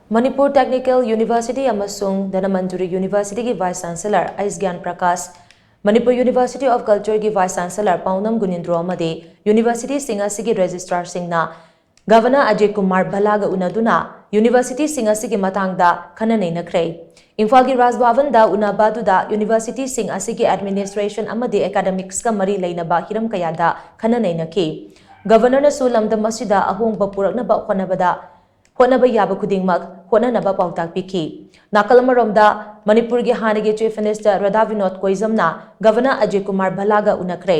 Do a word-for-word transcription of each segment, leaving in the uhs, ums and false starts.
Manipur technical university ꯑꯃꯁꯨꯡ ꯙꯅꯃꯟꯖꯨꯔꯤ ꯌꯨꯅꯤꯚꯔꯁꯤꯇꯤꯒꯤ vice chancellor ꯑꯩꯁ ꯒ꯭ꯌꯥꯟ ꯄ꯭ꯔꯀꯥꯁ, ꯃꯅꯤꯄꯨꯔ ꯌꯨꯅꯤꯚꯔꯁꯤꯇꯤ ꯑꯣꯐ ꯀꯜꯆꯔꯒꯤ ꯚꯥꯏꯁ ꯆꯥꯟꯁꯦꯂꯔ ꯄꯥꯎꯅꯝ ꯒꯨꯅꯤꯟꯗ꯭ꯔꯣ ꯑꯃꯗꯤ ꯌꯨꯅꯤꯚꯔꯁꯤꯇꯤꯁꯤꯡ ꯑꯁꯤꯒꯤ ꯔꯦꯖꯤꯁꯇ꯭ꯔꯥꯔꯁꯤꯡꯅ ꯒꯚꯔꯅꯔ ꯑꯖꯌ ꯀꯨꯃꯥꯔ ꯚꯜꯂꯥꯒ ꯎꯅꯗꯨꯅ ꯌꯨꯅꯤꯚꯔꯁꯤꯇꯤꯁꯤꯡ ꯑꯁꯤꯒꯤ ꯃꯇꯥꯡꯗ ꯈꯟꯅ ꯅꯩꯅꯈ꯭ꯔꯦ꯫ ꯏꯝꯐꯥꯜꯒꯤ ꯔꯥꯖ ꯚꯕꯟꯗ ꯎꯅꯕ ꯑꯗꯨꯗ ꯌꯨꯅꯤꯚꯔꯁꯤꯇꯤꯁꯤꯡ ꯑꯁꯤꯒꯤ ꯑꯦꯗꯃꯤꯅꯤꯁꯇ꯭ꯔꯦꯁꯟ ꯑꯃꯗꯤ ꯑꯦꯀꯥꯗꯦꯃꯤꯛꯁꯀ ꯃꯔꯤ ꯂꯩꯅꯕ ꯍꯤꯔꯝ ꯀꯌꯥꯗ ꯈꯟꯅ ꯅꯩꯅꯈꯤ꯫ ꯒꯚꯔꯅꯔꯅꯁꯨ ꯂꯝꯗꯝ ꯑꯁꯤꯗ ꯑꯍꯣꯡꯕ ꯄꯨꯔꯛꯅꯕ ꯍꯣꯠꯅꯕꯗ ꯍꯣꯠꯅꯕ ꯌꯥꯕ ꯈꯨꯗꯤꯡꯃꯛ ꯍꯣꯠꯅꯅꯕ ꯄꯥꯎꯇꯥꯛ ꯄꯤꯈꯤ꯫ ꯅꯥꯀꯜ ꯑꯃꯔꯣꯝꯗ, ꯃꯅꯤꯄꯨꯔꯒꯤ ꯍꯥꯟꯅꯒꯤ ꯆꯤꯐ ꯃꯤꯅꯤꯁꯇꯔ ꯔꯥꯙꯥ ꯕꯤꯅꯣꯗ ꯀꯣꯏꯖꯝꯅ ꯒꯚꯔꯅꯔ ꯑꯖꯌ ꯀꯨꯃꯥꯔ ꯚꯜꯂꯥꯒ ꯎꯅꯈ꯭ꯔꯦ꯫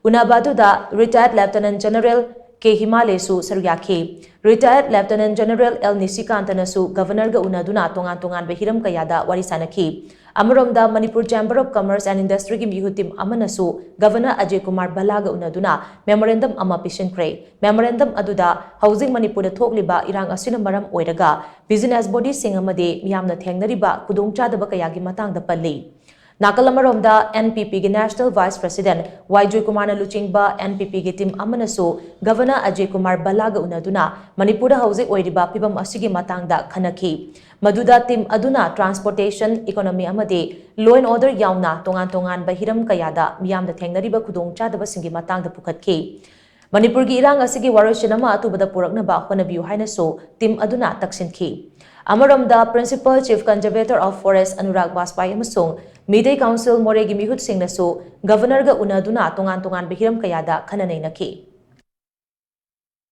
ꯎꯅꯕ ꯑꯗꯨꯗ ꯔꯤꯇꯥꯌꯔꯗ ꯂꯦꯐꯇꯤꯅꯦꯟꯠ ꯖꯦꯅꯔꯦꯜ ꯀꯦ ꯍꯤꯃꯥꯂꯦꯁꯨ ꯁꯔꯨꯛ ꯌꯥꯈꯤ꯫ ꯔꯤꯇꯥꯌꯔꯗ ꯂꯦꯐꯇꯤꯅꯦꯟꯠ ꯖꯦꯅꯔꯦꯜ ꯑꯦꯜ ꯅꯤꯁꯤꯀꯥꯟꯇꯅꯁꯨ ꯒꯚꯔꯅꯔꯒ ꯎꯅꯗꯨꯅ ꯇꯣꯉꯥꯟ ꯇꯣꯉꯥꯟꯕ ꯍꯤꯔꯝ ꯀꯌꯥꯗ ꯋꯥꯔꯤ ꯁꯥꯅꯈꯤ꯫ ꯑꯃꯔꯣꯝꯗ, Manipur chamber of commerce and ꯏꯟꯗꯁꯇ꯭ꯔꯤꯒꯤ ꯃꯤꯍꯨꯠ ꯇꯤꯝ ꯑꯃꯅꯁꯨ ꯒꯚꯔꯅꯔ ꯑꯖꯌ ꯀꯨꯃꯥꯔ ꯚꯜꯂꯥꯒ ꯎꯅꯗꯨꯅ ꯃꯦꯃꯣꯔꯦꯟꯗꯝ ꯑꯃ ꯄꯤꯁꯤꯟꯈ꯭ꯔꯦ꯫ ꯃꯦꯃꯣꯔꯦꯟꯗꯝ ꯑꯗꯨꯗ ꯍꯧꯖꯤꯛ ꯃꯅꯤꯄꯨꯔꯗ ꯊꯣꯛꯂꯤꯕ ꯏꯔꯥꯡ ꯑꯁꯤꯅ ꯃꯔꯝ ꯑꯣꯏꯔꯒ ꯕꯤꯖꯤꯅꯦꯁ ꯕꯣꯗꯤꯁꯤꯡ ꯑꯃꯗꯤ ꯃꯤꯌꯥꯝꯅ ꯊꯦꯡꯅꯔꯤꯕ ꯈꯨꯗꯣꯡꯆꯥꯗꯕ ꯀꯌꯥꯒꯤ ꯃꯇꯥꯡꯗ ꯄꯜꯂꯤ꯫ ꯅꯥꯀꯜ ꯑꯃꯔꯣꯝꯗ, ꯑꯦꯟ ꯄꯤ ꯄꯤꯒꯤ ꯅꯦꯁꯅꯦꯜ ꯚꯥꯏꯁ ꯄ꯭ꯔꯁꯤꯗꯦꯟꯠ ꯋꯥꯏ ꯖꯣꯏꯀꯨꯃꯥꯔꯅ ꯂꯨꯆꯤꯡꯕ ꯑꯦꯟ ꯄꯤ ꯄꯤꯒꯤ ꯇꯤꯝ ꯑꯃꯅꯁꯨ ꯒꯚꯔꯅꯔ ꯑꯖꯌ ꯀꯨꯃꯥꯔ ꯚꯜꯂꯥꯒ ꯎꯅꯗꯨꯅ ꯃꯅꯤꯄꯨꯔꯗ ꯍꯧꯖꯤꯛ ꯑꯣꯏꯔꯤꯕ ꯐꯤꯚꯝ ꯑꯁꯤꯒꯤ ꯃꯇꯥꯡꯗ ꯈꯟꯅꯈꯤ꯫ ꯃꯗꯨꯗ ꯇꯤꯝ ꯑꯗꯨꯅ ꯇ꯭ꯔꯥꯟꯁꯄꯣꯔꯇꯦꯁꯟ, ꯏꯀꯣꯅꯣꯃꯤ ꯑꯃꯗꯤ ꯂꯣ ꯑꯦꯟ ꯑꯣꯔꯗꯔ ꯌꯥꯎꯅ ꯇꯣꯉꯥꯟ ꯇꯣꯉꯥꯟꯕ ꯍꯤꯔꯝ ꯀꯌꯥꯗ ꯃꯤꯌꯥꯝꯅ ꯊꯦꯡꯅꯔꯤꯕ ꯈꯨꯗꯣꯡꯆꯥꯗꯕꯁꯤꯡꯒꯤ ꯃꯇꯥꯡꯗ ꯄꯨꯈꯠꯈꯤ꯫ ꯃꯅꯤꯄꯨꯔꯒꯤ ꯏꯔꯥꯡ ꯑꯁꯤꯒꯤ ꯋꯥꯔꯣꯏꯁꯤꯟ ꯑꯃ ꯑꯊꯨꯕꯗ ꯄꯨꯔꯛꯅꯕ ꯍꯣꯠꯅꯕꯤꯌꯨ ꯍꯥꯏꯅꯁꯨ ꯇꯤꯝ ꯑꯗꯨꯅ ꯇꯛꯁꯤꯟꯈꯤ꯫ ꯑꯃꯔꯣꯝꯗ, principle chief ꯀꯟꯖꯔꯚꯦꯇꯔ of forest Anurag ꯕꯥꯖꯄꯥꯏ ꯑꯃꯁꯨꯡ ꯃꯤꯇꯩ ꯀꯥꯎꯟꯁꯤꯜ ꯃꯣꯔꯦꯒꯤ ꯃꯤꯍꯨꯠꯁꯤꯡꯅꯁꯨ ꯒꯚꯔꯅꯔꯒ ꯎꯅꯗꯨꯅ ꯇꯣꯉꯥꯟ ꯇꯣꯉꯥꯟꯕ ꯍꯤꯔꯝ ꯀꯌꯥꯗ ꯈꯟꯅ ꯅꯩꯅꯈꯤ꯫